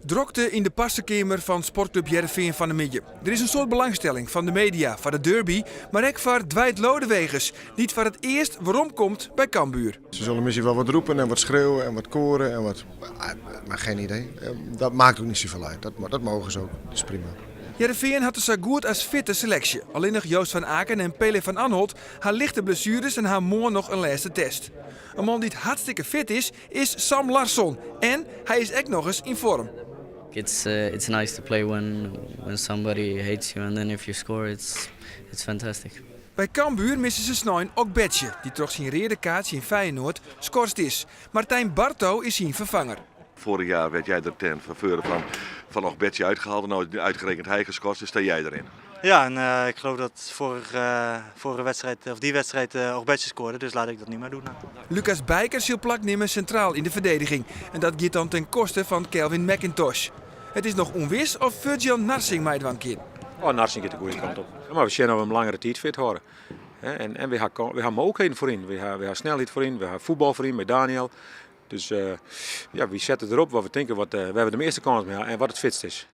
Drokte yn de parsekeamer fan Sportklup Hearrenfean fan 'e middei. Der is in soad belangstelling fan de media foar de derby, mar ek foar Dwight Lodeweges, dy't foar it earst weromkomt by Cambuur. Ze zullen misschien wel wat roepen en wat schreeuwen en wat koren en wat. Maar geen idee. Dat maakt ook niet zoveel uit. Dat mogen ze ook. Dat is prima. Hearrenfean hat in sa goed as fitte seleksje. Allinnich Joost van Aken en Pele van Anholt ha lichte blessueres en ha moarn noch in lêste test. In man dy't hartstikke fit is, is Sam Larsson. En hy is ek nochris yn foarm. It's nice to play when somebody hates you and then if you score, it's fantastic. By Cambuur misse se snein Ogbeche, dy't troch syn reade kaart tsjin Feyenoord skorst is. Martijn Barto is syn ferfanger. Vorig jaar werd jij er ten faveur van Ogbeche uitgehaald. En nou is uitgerekend hij geschorst, dus sta jij erin. Ja, en ik geloof dat vorige wedstrijd, of die wedstrijd, Ogbeche scoorde, dus laat ik dat niet meer doen. Lucas Bijker sil plaknimme sintraal yn de ferdigening. En dat giet dan ten koste fan Calvin McIntosh. It is noch ûnwis oft Furdjel Narsingh meidwaan kin. Oh, Narsingh giet de goede kant op. Mar we sjogge oft we him langere tiid fit hâlde. En wy ha mooglikheden foaryn. Wy ha snelheid foaryn, wy ha fuotbal foaryn mei Daniel. Dus ja, wy sette derop wat we tinke wêr't we de measte kâns mei ha en wat it fitst is.